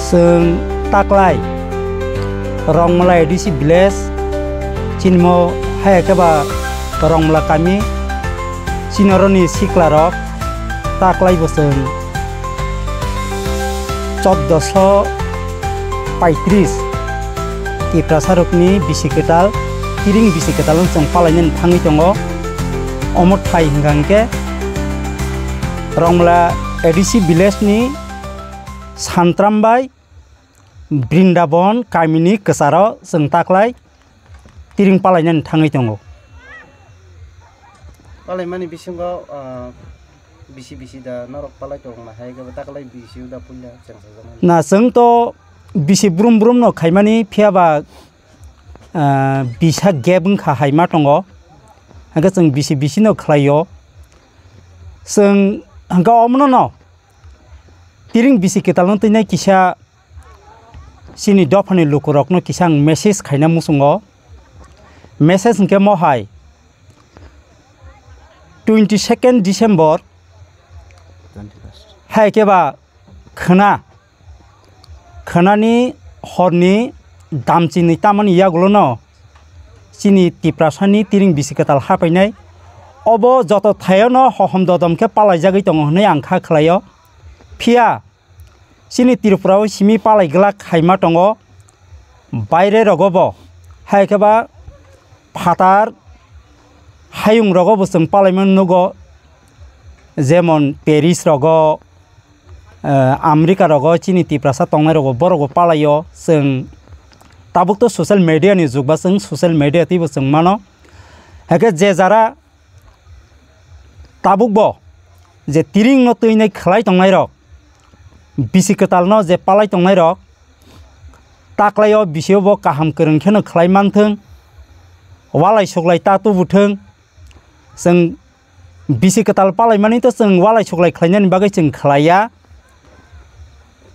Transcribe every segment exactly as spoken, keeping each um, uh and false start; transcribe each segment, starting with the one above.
Chwng taklai Rongmala A D C village, chini mo hai khe ba Rongmala kami, chini oroni sikla rok taklai bo chwng choddoso paitris Tiprasa rokni bisi kwtal, tiring bisi kwtal no chwng palainani thangwi tongo. Omo thai hwnkha hwnkhe Rongmala A D C village ni Santram bai Brindabon kamini kwcharo chwng taklai tiring palainani thangwi tongo. Palaimani bisingo, ah, bisi bisi da norok palai tongma hai khe taklai bisi da puila chwng sajaknai. Na, chwng to bisi brum brum no khaimani, phiya ba, ah, bisa gap wngkha hai ma tongo. Hwnkhe chwng bisi bisi no khlaio. Chwng hwnkhe omono no tiring bisi kwtal no twinai kisa chini dophani lukurokno kisa ang message khaina muchungo. Message hwnkhe mo hai, twenty second December hai khe ba khwna, khwnani horni damchini tamani yagulono chini Tiprasani tiring bisi kwtal hapainai. Obo joto thaiono hohom dodom khe palaijagwi tongo hwnwi ang kha khlaio. Phiya chini Tripura o simi palai glak hai ma tongo, baire rogo bo, hai khe ba phatar hayung rogo bo chwng palaima nugo, jemon Paris rogo, eh, America rogo chini Tiprasa tongnai rogo borok bo palaio. Chwng tabuk to social media ni jug ba, chwng social media twi bo chwng mano. Hai khe je jara tabuk bo je tiring no twinai khlai tongnai rok, bisi kwtal no je palai tongnai rok, taklai o bisi o bo kaham kwrwng khe no khlai manthwng, walai suklai ta tubu thwng. Chwng bisi kwtal palai mani to chwng walai suklai khlainani bagwi chwng khlai ya.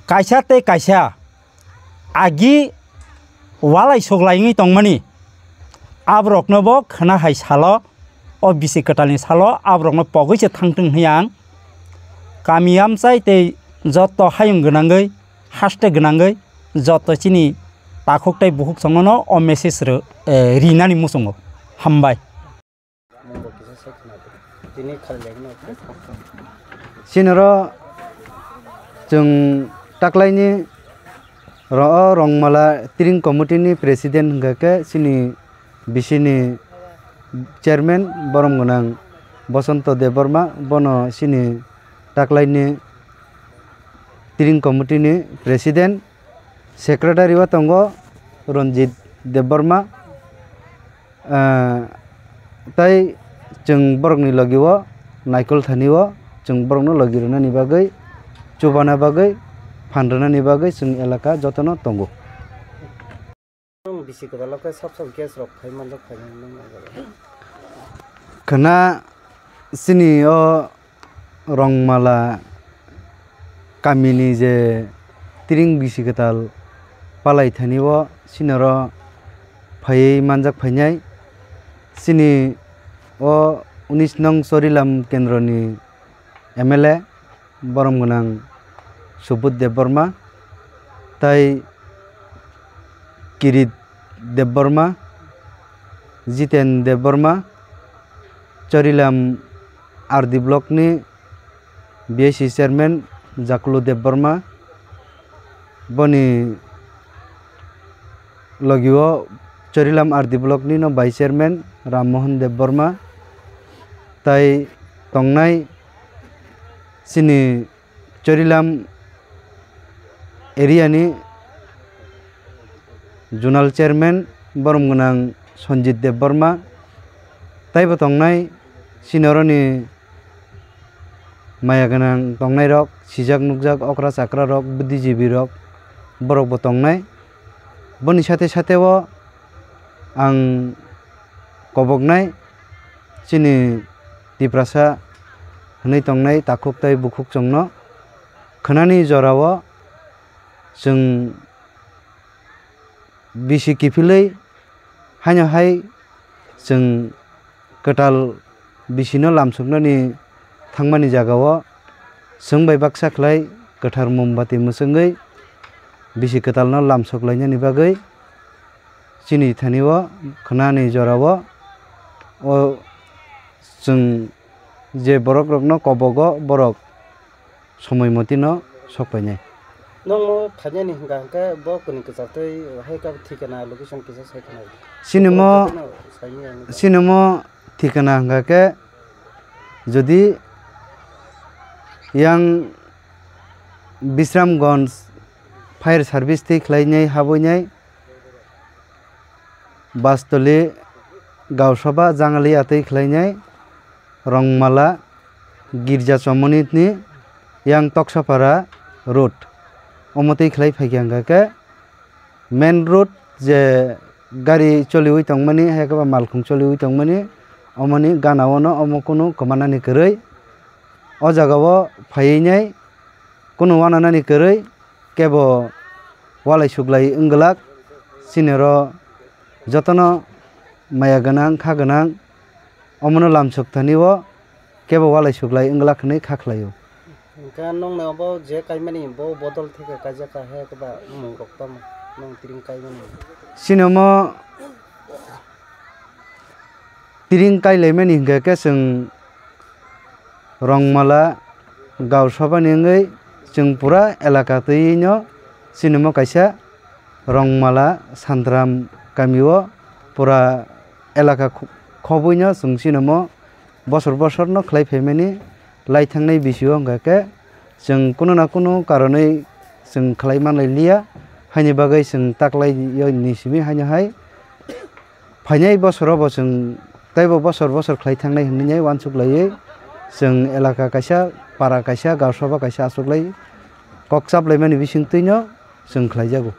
Kaisa tei kaisa agi walai suklai wngwi tongmani, aborokno bo khwna hai salo, o bisi kwtalni salo aborokno pogwi se thangthwng hwnwi ang kami amchai tei joto hayung gwnangwi, haste gwnangwi joto chini takhuk tei bukhuk chongmano o message rw-, eh, rinani muchungo. Hambai. Mungbo kisa se khna di. Tini khalilai no khe khoksa. Chini oro chwng taklaini ro-, o Rongmala Tring Committee ni President hwnkha khe chini bisi ni Chairman borom gwnang Bosonto Debbarma, bono chini taklaini Tring Committee ni President, Secretary o tongo Ranjit Debbarma. Ah, tai chwng borokni logi o naikol thani o chwng borokno logi rwnani bagwi, chubana bagwi, phan rwnani bagwi chwng elaka jotono tongo. Bisi kwtal o khe sab sab gas rok phai manjak, phai manjak. Khwna chini o Rongmala kamini je tring bisi kwtal palai thani o chini oro phaiwi manjak phainai. Chini o unis nong Chorilam kendroni M L A borom gwnang Subudh Debbarma tai Kirit Debbarma, Jiten Debbarma, Chorilam R D block ni B I C chairman Jakulu Debbarma, boni logi o Chorilam R D block ni no vice chairman Ram Mohan Debbarma, tai tongnai chini Chorilam area ni Zonal Chairman borom gwnang Sanjit Debbarma, taibo tongnai chini oroni maya gwnang tongnairok, sijak nukjak okra chakrarok, buddhijibi rok, borokbo tongnai. Boni sate sate o ang koboknai chini Tiprasa hwnwi tongnai takhuk tei bukhuk chwngno khwnani jorao chwng bisi kiphilwi haino hai chwng kwtal bisino lamsuknani thangmani jagao chwng bai baksa khlai kwthar mombati mwchwngwi bisi kwtalno lamsok lainani bagwi chini thani o khwnani jora o, o chwng je borok rokno kobogo borok somoi motino sok painai. Nokno phainani hwnkha hwnkhe bo kwnwi kwchartwi hai khe thikana location kisa sai khwna. Chini mo, Jotono saimanya ang. Chini mo thikana hwnkha khe jodi yang Bisramganj fire service twi khlainai habuinai Bastoli Gausaba Jangali atwi khlainai Rongmala Girja Chomoni ni yang Toksapara road. Omo twi khlai phaikha hwnkha khe main road je gari choliwi tongmani, hai khe ba malkhung choliwi tongmani, omoni gana o no omo kunu kwmanani kwrwi. O jaga o phaiwi nai kunu wananani kwrwi kebo walai suklai wng glak. Chini oro jotono maya gwnang, kha gwnang, omono lamsok thani o kebo walai suklai wng glak hwnwi kha khlai o. Hwnkhe nokni obo je kaimani bo bodol theke kaijak kha, hai khe ba mung rok tamo nong tiring kaimani? Chini omo tiring kailaimani hwnkhe khe chwng Rongmala Gausabani wngwi chwng pura elaka twiwi no chini omo kaisa Rongmala Santram kami o pura elaka kho-, khobwi no chwng chini omo bosor bosor no khlai phaimani lai thangnai bisi o hwnkha khe chwng kunu na kunu karonwi chwng khlai manlai liya, haini bagwi chwng taklai ni simi haino hai phainai bosoro bo chwng teibo bosor bosor khlai thangnai hwnwi uansuk laiwi chwng elaka kaisa, para kaisa, Gausaba kaisa achuklai kok chaplaimani bisingtwi no chwng khlaijago.